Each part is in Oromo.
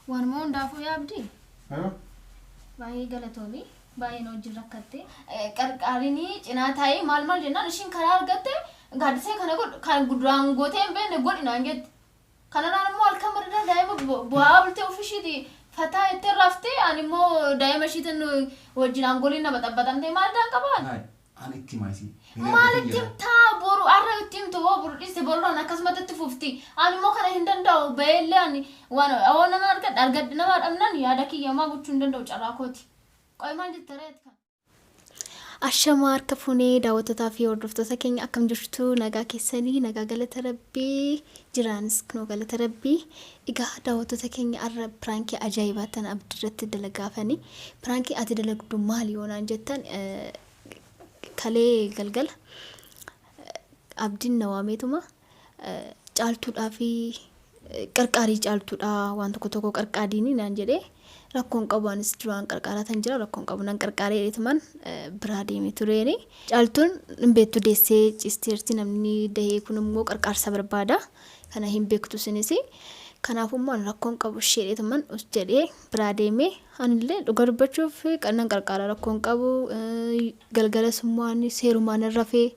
Waanuma hundaafuu yaa Abdii. Aywa. Baay'ee galatoomi. Baay'ee na wajjin rakkatte. Qarqaarinii cinaa taa'ee maal maal jennaan ishiin karaa argatte gaaddisee kana godhu kan duraan gootee hin beekne godhi naan jette. Kanarraan immoo halkan madadaa daa'ima bu'aa bultee ofii ishiiti fataa jettee raftee ani immoo daa'ima ishiitiin wajjin aangoliin na baxabbaxamtee maal daan qabaan? Hai. Ani itti himaa isii. Maal itti himtaa boru har'a itti himtu hoo boru dhiiste boruudhaan akkasumatti itti fufti. Ani immoo kana hin danda'u ba'eellee ani waan hoo nama argadhe argadhe nama dhabnaan yaada kiyya maa gochuu hin danda'u carraa kooti. Qoy maal jetta ree ati kana? Ashamaa harka fuunee daawwattootaa fi hordoftoota keenya akkam jirtu nagaa keessanii nagaa galata rabbii jiraanis kunoo galata rabbii egaa daawwattoota keenya har'a piraankii ajaa'ibaa tan abdii irratti dalagaafani piraankii ati dalagdu maali yoo naan jettan kalee galgala abdiin na waameetuma caaltuudhaa fi qarqaarii caaltuudhaa waan tokko tokko qarqaadiini naan jedhee rakkoon qabu anis duraan qarqaaraa tan jira rakkoon qabu nan qarqaaree jedheetuman biraa deeme tureeni. Caaltuun hin beektu deessee ciisteerti namni dahee kun immoo qarqaarsa barbaada kana hin beektu isinis kanaafuu immoo ani rakkoon qabu ishee jedheetuman us jedhee biraa deeme anillee dhuga dubbachuuf nan qarqaara rakkoon qabu galgalas immoo ani seerumaan nan rafee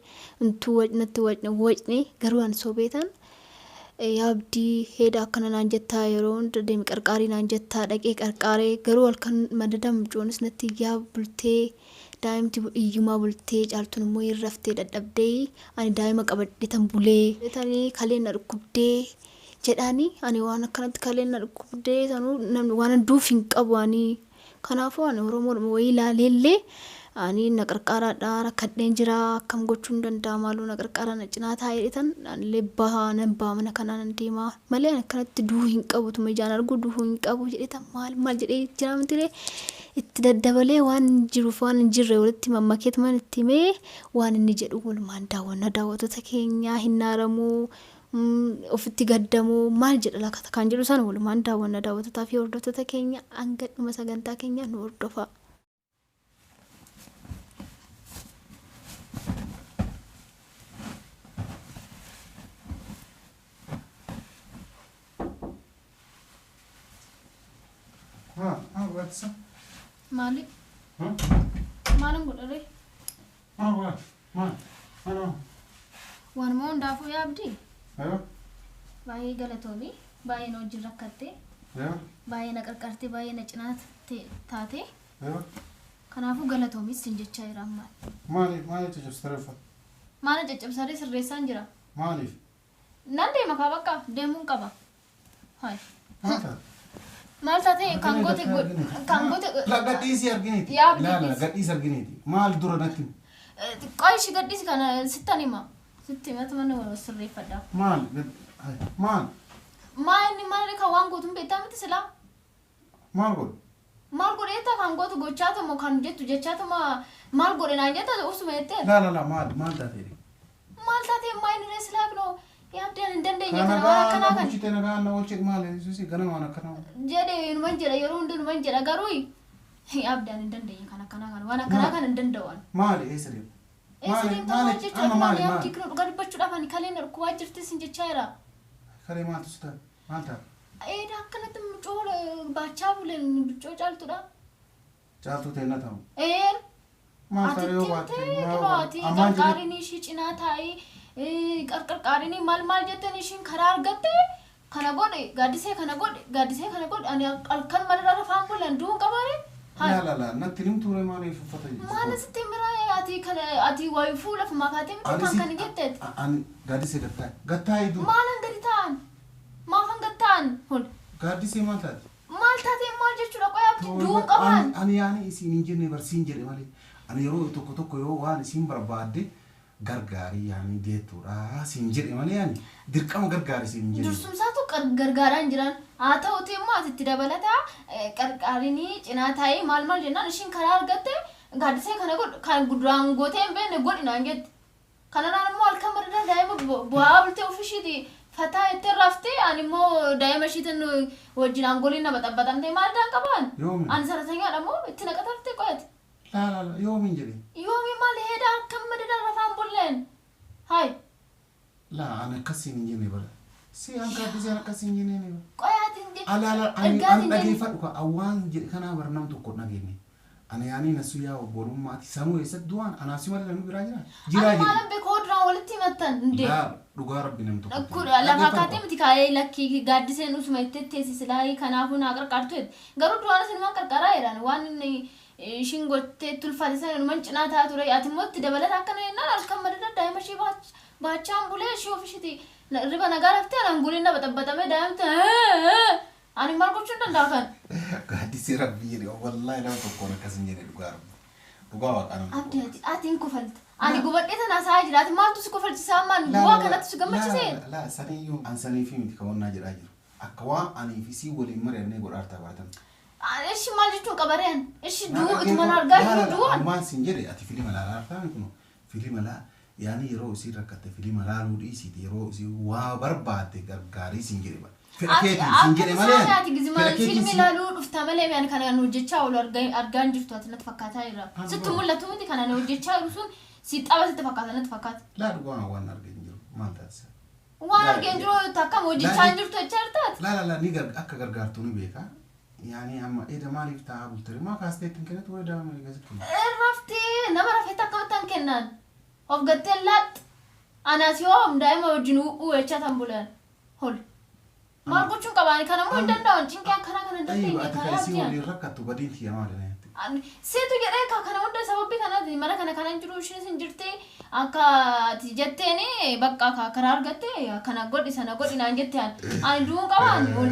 intuu natti wacne wacne garuu ani sobeetan yaa abdii heeda akkana naan jettaa yeroo hunda deemi qarqaarii naan jettaa dhaqee qarqaaree garuu halkan madada mucoonis natti iyyaa bultee daa'imti iyyumaa bultee caaltuun immoo hin raftee dadhabdee ani daa'ima qabadhe tan bulee tanii kaleen na dhukkubdee jedhaani ani waan akkanatti kaleen na dhukkubdee sanuu namni waan duuf hin qabu ani Kanaafuu ani Oromoodhuma wayii ilaaleellee ani na qarqaaraadha rakkadheen jira akkam gochuun danda'a maaloo na qarqaaraa na cinaa taa'ee jedhetan anillee baha nan baha mana kanaa nan deema malee ani akkanatti du'uu hin qabu tuma ijaan argu du'uu hin qabu jedhetan maal maal jedhee jira mitilee itti daddabalee waan jiruuf waan hin jirre walitti mammakeetuman itti himee waan inni jedhu walumaan daawwanna daawwattoota keenyaa hin naaramuu ofitti gaddamoo maal jedha laata kan jedhu sana walumaan daawwanna daawwattotaa fi hordoftoota keenya hanga dhuma sagantaa keenya nu hordofaa. Ha, ha, what's up? Maali? Ha? Maalin godha ree? Maal maal maal maal Waanuma hundaafuu yaa Abdii Aywa baay'ee galatoomi. Baay'ee na wajjin rakkatte. aywa Baay'ee na qarqarte. Baay'ee na cinaa taate. aywa Kanaafuu galatoomis sin jechaa jira ammaan. Maaliif maaliif caccabsitee uffata? Maala caccabsaree sirreessaan jira. Maaliif? Nan deema kaa bakka deemuun qaba. Hai. Maal taate? Maal taate kan goote kan goote. La gadhiisii argineeti. Yaa Abdii Laala dhiisi. gadhiisi argineeti. Maal dura natti himi? Qoy ishii gadhiisi kana sittan hima. Sitti hima mana wal sirreeffadha. Maal maal Maa inni maal kan waan gootu hin beektaa miti silaa. maal godhu? Maal godheetta kan gootu gochaatuma kan jettu jechaatuma maal godhe naan jetta usuma jettee. Laa laa laa maal maal taatee? Maal taatee maa inni ree silaa kunoo yaa Abdii ani hin dandeenye Kana kana waan nagaa akkanaa na kana. bulchite nagaa na oolchite maal yesuusi ganama waan akkanaa. Jedhe numan jedha yeroo hunda numan jedha garuu yaa Abdii ani hin dandeenye kan akkanaa kana waan akkanaa kana hin danda'u ani. Maali eessa deemu? Eessa Maali deemta maali maal jechuudha amma maali maali yaa maali? Abdii kunoo dhugaa dubbachuudhaaf ani kalee na dhukkubaa jirti sin jechaa jira. Kalee maaltu si ta'a? Maal ta'a? Eeda akkanatti mucoo baachaa buleen mucoo caaltudha. Caaltuu ta'e na ta'u. Een Maal ati ta'a yoo itti baatte? himtee Maal kunoo baatte? ati Ammaan jedhe qarqaarin ishii cinaa taa'ii qarqarqaarinii maal maal jettan ishiin karaa argatte kana godhe gaaddisee kana godhe gaaddisee kana godhe ani halkan malarra rafaan bulan du'uun qabaare Laa laa laa natti himtuu ree maaliif uffata maal sitti miraa ati kana ati wayi fuula fumaa kaatee miti kan kan jetteet Ani gaaddisee gattaa gattaa'ii dur maalan gadi ta'an maafan gad ta'an hol gaaddisee maal taate? maal taatee maal jechuudha qoy abdii du'uun qabaan Ani yaani isiin hin jenne barsiin jedhe malee ani yeroo tokko tokko yoo waan isiin barbaadde gargaarii yaani deettuudha siin jedhe malee ani dirqama gargaari siin hin jenne. Dursumsaatu gargaaraan jiran haa ta'uti immoo ati itti dabalataa qarqaarinii cinaa taa'ee maal maal jennaan ishiin karaa argatte gaaddisee kana godhu kan duraan gootee hin beekne godhi naan jette. Kanarraan immoo halkan madadaa daa'ima bu'aa bultee ofii ishiiti fataa jettee raftee ani immoo daa'ima ishiitiin wajjin aangoliin na baxabbaxamtee maal daan qabaan? Yoomi? Ani saratanyaadha moo itti naqatartee qoyate? Laa laa laa yoomiin jedhe? Yoomi maal heeda halkan madadaa rafaan bulleen? Hayi. Laa ani akkas siin hin jenne bara. Si an gaaddiseen akkas hin jenneen. Qoyaatiin je. Alaala ani Ergaatiin an jenne. dhageeffadhu ka awwaan jedhe kanaa bar nam tokko dhageenye. Ani yaanii nasu yaa obbolummaati sanuu eessatti du'aan anaaf si malee namni biraa jira. Jiraa Ani jedhe. maalan beekoo duraan walitti himattan hundee. Laa dhugaa rabbi nam tokko. Kudha lafa kaatee miti kaa'ee lakkii gaaddiseen usuma itti teessisilaa kanaafuu naa qarqaartu jedhe. Garuu duraan isin qarqaaraa jedhan waan inni ishiin gottee tulfaate sana inuman cinaa ta'a ture. Ati immoo itti dabalata akkana jennaan halkan madada daa'ima ishee baachaan bulee ishee ofiishiiti riba nagaa raftee anaan guliin na baxabbaxamee daa'imti ani maal gochuu hin danda'a kan. Gaaddisee rabbi jedhe wallaahi nama tokkoon akkas hin jedhe dhugaa rabbi. Dhugaa waaqaa nama Abdi ati ati hin kofalta. Ani gubadhee tana haasa'aa jira. Ati maaltu si kofalchisaa ammaan bu'aa kanatti si gammachisee? Laa saniyyuu an saniifi miti kawannaa jedhaa jiru. Akka waan anii fi sii waliin mari'annee godhaartaa baatan. Ishi maal jechuun qabareen? Ishi duu ituma argaa jiru du'an. Ammaan siin jedhe ati filima laalaa artaa kun filima laa yaani yeroo isiin rakkatte filima laaluu dhiisiiti yeroo isii waa barbaadde gargaarii siin jedhe bara. Fedha keetiin siin jedhe malee. Ati gizima Fedha keetiin filmi siin- ilaaluu dhufta malee ani kana kan hojjechaa oolu argaa hin jirtu ati natti fakkaataa jira. Sitti mul'atu miti kana ani hojjechaa jiru sun si xaba sitti fakkaata natti fakkaata. Laa dhugaa waan argee hin jiru maal taasisa? Waan argee hin jiru akkam hojjechaa hin jirtu jechaa jirtaati. Laa laa laa ni akka gargaartu ni beeka. Yaani amma eeda maaliif taa'aa bultare maa kaastee ittiin kennitu wayii daa'ima eegasitti. Raftee nama rafetti akkamitti an kennan? Of gattee laaxx. Anaas yoo daa'ima wajjin u'uu jechaa tan bulan. Hol. Maal gochuun qabaani kana immoo hin danda'an cinqee akkanaa kana hin Ayyo dandeenye ati kana kan isii yaabdiyan. waliin rakkattu badiin tiyya maali na jette. Seetu jedhee ka kana hunda sababii kanaati mana kana kana hin jiru ishiin hin jirti akka ati jetteeni bakka ka karaa argatte kana godhi sana godhi naan jette ani ani du'uun qaba ani ol.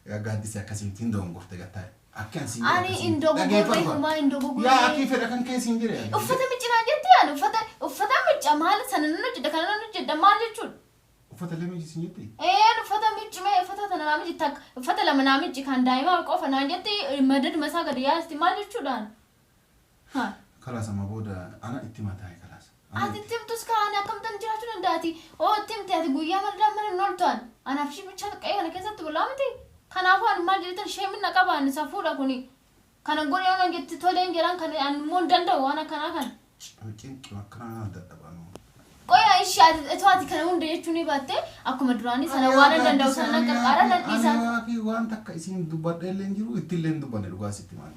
Yaa gaaddisee akkasiin hin dogongorte gattaa'e. Akka ansi Ani hin dogoggorre homaa hin dogoggorre. Yaa akki fedha kan kee siin jedhe. Uffata miccinaa jette ani uffata uffata micca maal sana nan hojjedha kana nan hojjedha maal jechuudha. Uffata lamee siin jette. Een uffata miccime uffata tana naa micci takka uffata lama naa micci kan daa'imaa qofa naan jette madaduma isaa gadi yaasti maal jechuudhaan. Haa. Kalaas amma booda ana itti mataa kalaas. Ati itti himtus kaane akkamittan jiraachuu dandaati? Oo itti himte ati guyyaa mana mana hin ooltu ani. Anaaf ishii bichaa qe'ee kana keessatti bulaa miti. Kanaafuu ani maal jedhetan sheemin na qaba ani safuudha kuni. Kana godhe yoo naan jette toleen jedhaan kan ani immoo hin danda'u waan akkanaa kana. Cinqii akkanaa dadhaban. Qoya ishii ati itoo ati kana hunda jechuu ni baatte akkuma duraanii sana waan hin danda'u sana nan qarqaara nan dhiisa. Ani waan takka isiin dubbadhe illee hin jiru itti illee hin dubbanne dhugaa sitti maali.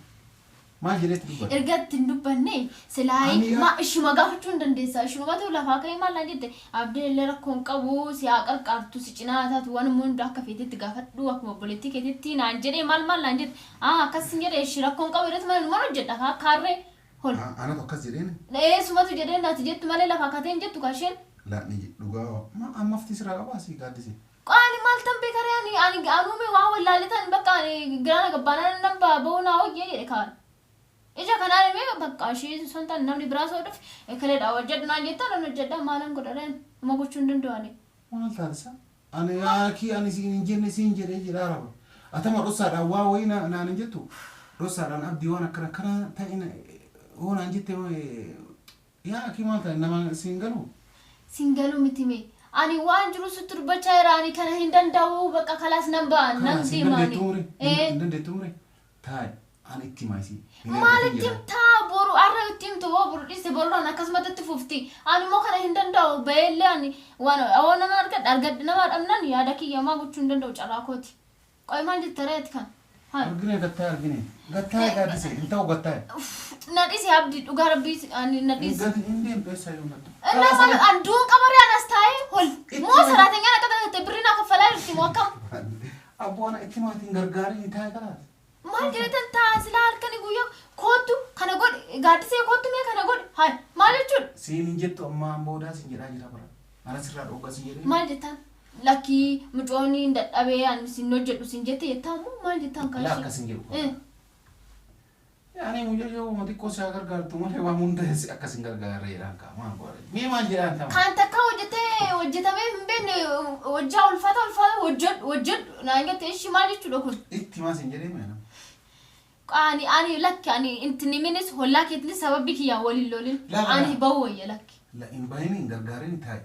Maal jedheetti dubbadhe? Erga itti hin dubbanne silaayii Ani yaa- ma ishuma gaafachuu hin dandeessa. Ishumatu lafaa ka'ee maal naan jette abdiin illee rakkoo hin qabu si haa qarqaartu si cinaa taatu waan immoo hunda akka feetetti gaafadhu akkuma obboleettii keetitti naan jedhee maal maal naan jette aa akkas hin jedhe ishii rakkoo hin qabu jedhetti maal maal hojjedha kaa kaarree hol. Anatu akkas jedheen. Eessumatu jedhee naati jettu malee lafaa kaatee hin jettu kaasheen. Laa ni dhugaa ma ammafti sirraa qabaa si gaaddise. Qaani maal tan beekaree ani ani anuume waa wallaaletan bakka ani giraana gabbaanaan nan ba'uu naa hoyyee jedhe kaan. Ija kanaan himee bakka ishee son tan namni biraa soo dhufe ekeleedha hojjedhu naan jettaa nan hojjedha maalan godhareen uma gochuu hin danda'ani. Maal taasisa? Ani yaakii ani siin hin jenne siin jedhee jira araba. Atama dhossaadhaan waa wayii naan hin jettu. Dhossaadhaan abdii waan akkana akkana ta'in hoo naan jette yaakii maal ta'e nama siin galu. Siin galuu miti mee ani waan jiru sitti dubbachaa jira ani kana hin danda'u bakka kalaas nan ba'a nan Kanaas hin deemaani. dandeettu umre. Ee Hin dandeettu umre. Taa'i ani itti himaa isii. maal itti himtaa boru har'a itti himtu hoo boru dhiiste boruudhaan akkasumatti itti fufti ani immoo kana hin danda'u ba'eellee ani waan hoo nama argadha argadhe nama dhabnaan yaada kiyya maa gochuu hin danda'u carraa kooti. Qoy maal jette reeti kan? Haa. Argine gattaa'e argine. Gattaa'e gaaddise hin ta'u gattaa'e. Na dhiisi abdii dhugaa rabbii ani na dhiisi. Hin deemtu eessa yoo mattu. Inni maal an duun qabaree anas taa'ee hol moo saraatenyaa akka taate birrii naa kaffalaa jirti moo akkam? Abboona itti maatiin gargaarii taa'e kalaas. Maal jedhetan ta'a silaa halkanii guyyaa kootu kana godhi gaaddisee kootu mee kana godhi haa maal jechuudha? Siin hin jettu ammaan boodaa siin jedhaa jira bara. Ana sirraa dhoggaa siin jedhee. Maal jettaan? Lakkii mucoonni hin dadhabee ani sin hojjedhu sin jette jettaa moo maal jettaan Laa kaashee? akkas hin jedhu. Yaani mucayyoo uma xiqqoo si haa gargaartu malee waan hunda akkas hin gargaarreedhaan kaa maal godha. Mee maal jedhaan ta'a? Kan takka hojjetee hojjetamee hin beekne hojjaa ulfaata ulfaata hojjedhu hojjedhu naan jette ishii maal jechuudha kun? Itti maas hin jedhee mee nama. Ani ani lakki ani intinni minis hollaa keetinis sababii kiyyaan waliin lolin Laa, laa, ani laa. bahu wayya lakki. La hin bahin hin gargaarin taa'i.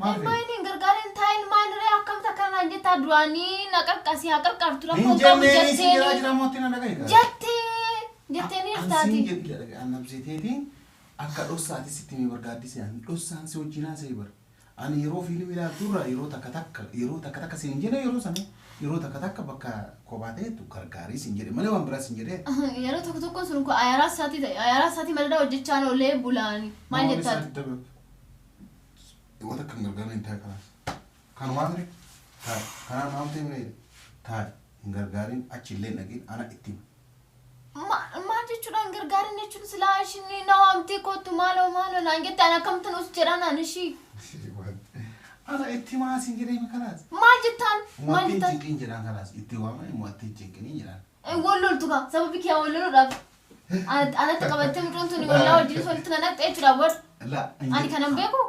Maal Ilmaa inni hin gargaarin taa'in maal ree akkamta akkana naan jettaa duraanii na qarqasi haa qarqaartu Hin rakkoon qabu jennee si jedhaa jetteeni jira mootti na dhagahi. jettee jetteeni Ansiin irtaati. jedhi dhagahi. Annabsiteetiin akka dhossaati sitti mi bargaaddise ani dhossaan si wajjin haasa'e bara. Ani yeroo fiilmii ilaaltu irraa yeroo takka takka, yeroo takka takka siin jedhe, yeroo sana yeroo takka takka bakka kophaa ta'etu gargaarii siin jedhe malee waan biraa siin jedhee. Yeroo tokko tokko sun kun ayaaraa isaatii ta'e, ayaaraa isaatii madada hojjechaa oolee bulaani. Maal jettaati? Wanta kan gargaaran hin taa'e kanaas. Kanumaa mire taa'e. Kanaan maal ta'e mire taa'e. Hin gargaarin, achi illee hin dhaqin, ana itti hima. Maal jechuudhaan gargaarin jechuun? Silaa ishiin na waamtee kottu maaloo maaloo naan jette, ani akkamittiin us jedhaan ani ishii. Ana itti himaa siin jedhee kanaas. Maal jettaan? Maal Mo'attee hin jettaan? cinqin jedhaan kanaas, itti waamee mo'attee hin cinqinii jedhaan. Wal loltu kaa, sababi kiyyaa wal loluudhaaf. Anatti qabattee mucoon tuni wallaa wajjin walitti na naqxe jechuudha bor. La. Ani kanan beeku?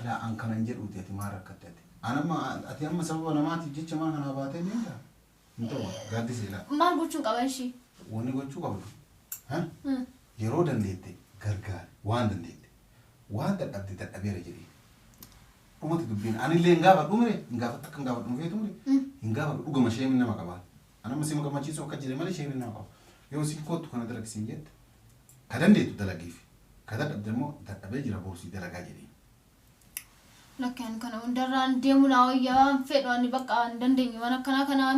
La, an kana hin jedhuuti, ati maal rakkatte ati? An amma ati amma sababa namaatiif jecha mana kanaa baatee deemta? Hin ta'u, gaaddisee laa. Maal gochuun qaba ishii? Wanni gochuu qabdu, ha? Yeroo dandeette gargaari, waan dandeette. Waan dadhabde dadhabeera jedhee. Dhumati dubbiin anillee hin gaafadhu mire, hin gaafadhu, akka hin gaafadhu hin feetu mire, hin gaafadhu, dhugama sheemin nama qaba. An amma sima gammachiisuu akka jedhe malee sheemin nama qaba. Yoo isin kottu kana dalagisiin jette, ka dandeettu dalagiif, ka dadhabde immoo dadhabee jira, borsii dalagaa jedhee. Lakki, ani kana hundarraan deemu naa wayyaa, waan fedhu ani bakka hin dandeenye waan akkanaa kana.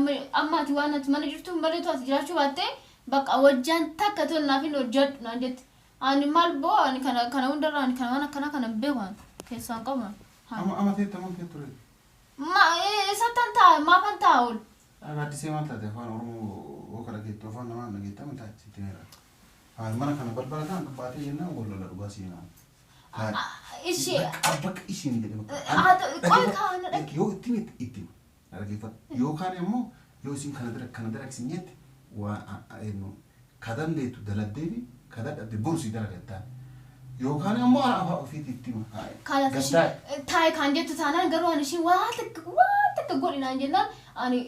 Amma ati waan ati mana jirtu maleetu ati jiraachuu baattee bakka wajjaan takka tol naaf hin hojjedhu naan jette. Ani maal boo, ani kana hundarraa ani kana waan akkanaa kana hin beeku, ani keessaan qabu. Amma teetta amma teettu ture. Ma eessattan taa'a, maafan taa'a ol? Gaaddisee, maal taate? Afaan Oromoo hoo kana dhageettu, afaan namaa dhageettaa maal taate sitti meera. Mana kana balbala ta'an baatee jennaan wal lola, dhugaa seenaa. Ishee. Bakka ishiin jedhe bakka. Qoy kaana dhage. Yoo itti itti itti dhaggeeffadhu. Yookaan immoo yoo isin kana dira kana dalagsin jette, waa ka dandeettu daladdee fi ka dadhabde borsii dalagattaa. Yookaan immoo afaan ofiitti itti hima. Kanas Gaddaa. Ishee taa'e kan jettu taanaan garuu ani ishee waa takka waa takka godhi naan jennaan ani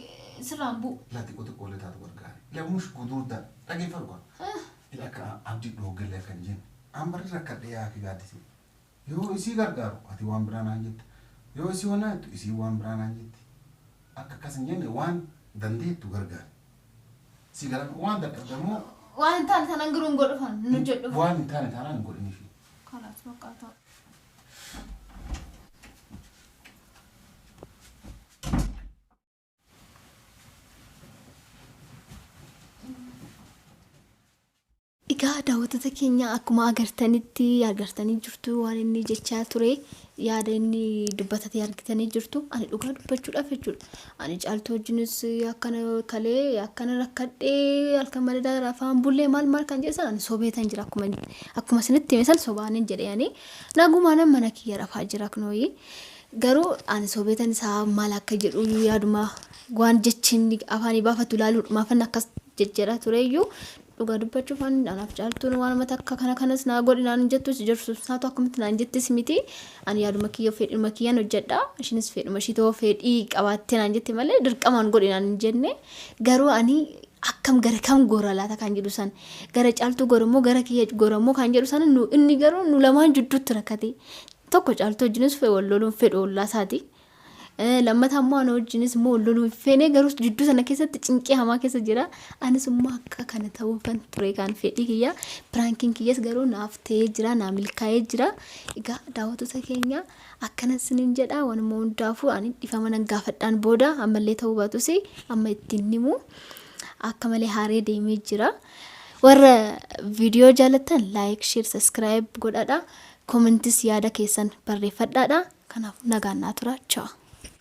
sirraan bu'u. Laa, xiqqoo xiqqoo taatu gargaari. Lamush guduuddaa dhaggeeffadhu qaba. Ila akka abdii dhooggalee kan jennu. An barri rakkadhee yaa gaaddisee. Yoo isii gargaaru ati waan biraa naan jette. Yoo isii waan jettu isii waan biraa naan jette. Akka akkas hin jenne, waan dandeettu gargaari. Si galan, waan dadhabde immoo Waan hin taane taanaan garuu hin godhufan nu jedhu. Waan hin taane taanaan hin godhiniifi. Kalaas bakka ta'u. Egaa daawwattoota keenya, akkuma agartanitti agartanii jirtu, waan inni jechaa ture, yaada inni dubbatatee argitanii jirtu. Ani dhugaa dubbachuudhaaf jechuudha. Ani Caaltuu wajjinis akkana kalee akkana rakkadhee halkan madadaa rafaan bullee maal maal kan jedhe sana ani sobeetan jira, akkuma isinitti hime sana sobaanin jedhe. Ani nagumaan mana kiyya rafaa jira kunooyi. Garuu ani sobeetan isaa maal akka jedhu yaaduma waan jechi inni afaanii baafatu ilaaluudhumaafan akkas jejjedha tureyyuu, dhugaa dubbachuuf ani anaaf Caaltuun waan mata akka kana kanas naa godhi naan jettus jirtus taatu akkamitti naan jettis miti. Ani yaaduma kiyya, fedhuma kiyyaan hojjedha, ishinis fedhuma ishii ta'uu fedhii qabaattee naan jetti malee dirqamaan godhi naan hin jenne. Garuu ani akkam gara kam gora laata kan jedhu san, gara Caaltuu goramoo gara kiyya goramoo kan jedhu san, nu inni garuu nu lamaan jidduutti rakkate. Tokko Caaltuu wajjinis wal loluun fedhu ollaa isaati. Lammataa immoo ana wajjinis immoo wal loluu hin feene, garuu jidduu sana keessatti cinqii hamaa keessa jira. Anis immoo akka kana ta'uufan ture kan fedhii kiyya. Prankiin kiyyas garuu naaf ta'ee jira, naa milkaa'ee jira. Egaa daawwattoota keenya, akkana isiniin jedha, waanuma hundaafuu ani dhifama nan gaafadhaan booda ammallee ta'uu baatus amma ittiin himu akka malee haaree deemee jira. Warra viidiyoo jaalattan like, share, subscribe godhadha. Commentis yaada keessan barreeffadhaadha. Kanaaf nagaan naa tura. Ciao.